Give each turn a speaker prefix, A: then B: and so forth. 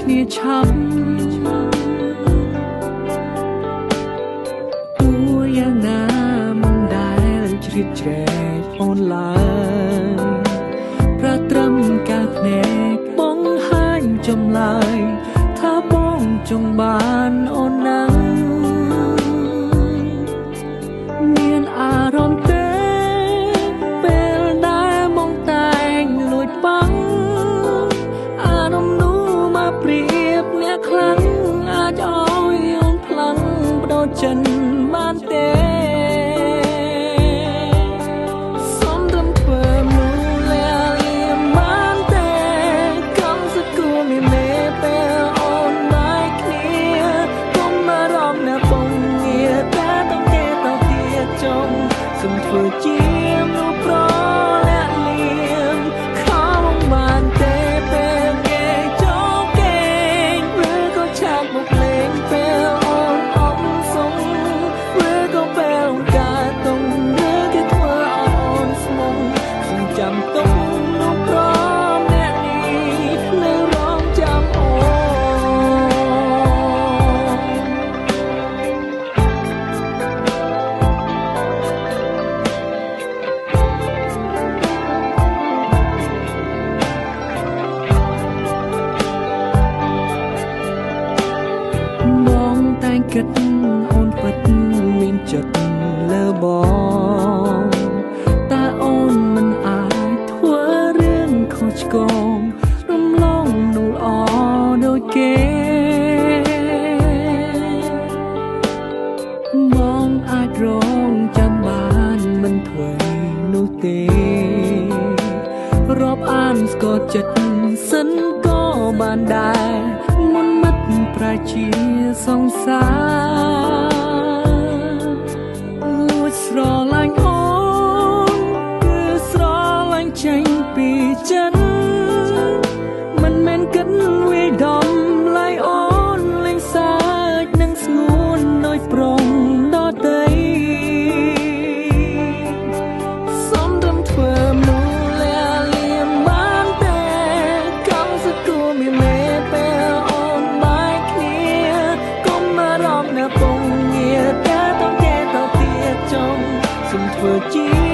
A: គ្នាឆាប់តួយ៉ាងណាមិនដែលជ្រៀតជ្រែកអូនឡើយប្រាត្រឹមកែភ្នែកបងហាញចម្លើយថាបងចង់បានអូនណាស់មានអារម្មណ៍ទេពេលដែលមកតែងលួចបាំងអារម្មណ៍នោះមកប្រៀបអ្នកខ្លាំងអាចឲ្យអូនផ្លាំងបដូរចិនបានទេសុំត្រឹមធ្វើមនុស្សលាលៀមបានទេកំសគូមានមេពេលអូនបែកគ្នាកុំអារម្មណ៍អ្នកពងងារតែต้องគេតទៀតចង់សុំធ្វើជាមនុស្សប្រលាក់លៀមខំបានទេពេលគេចូលគេឬក៏ឆាកមកលេងពេលអូនអំសុងឬក៏ពេលកើតតុងឬគេធ្វើឲ្យអូនស្មងសុំចាំទុំនោះប្រអ្នកនេះនៅរងចាំអូន បងតែងគិតអូនពិតមានចិត្តលើបងតែអូនមិនអាចធ្វើរឿងខុសឆ្គងរំលងនោះល្អដូចគេបងអាចរងចាំបានមិនធ្វើនោះទេរាប់អានស្គាល់ចិត្តសិនក៏បានដែរមុនមិត្តប្រែជាសង្សារលួចស្រឡាញ់អូនគឺស្រឡាញ់ចេញពីចិត្តមិនមែនគិតវាយដំឡៃអូនលេងសើចនឹងស្ងួនដោយប្រុងដតីសុំត្រឹមធ្វើមនុស្សលាលៀមបានទេកំសគូមានមេពេលអូនបែកគ្នាកុំអារម្មណ៍អ្នកពងងារតែต้องគេតទៀតចង់សុំធ្វើជា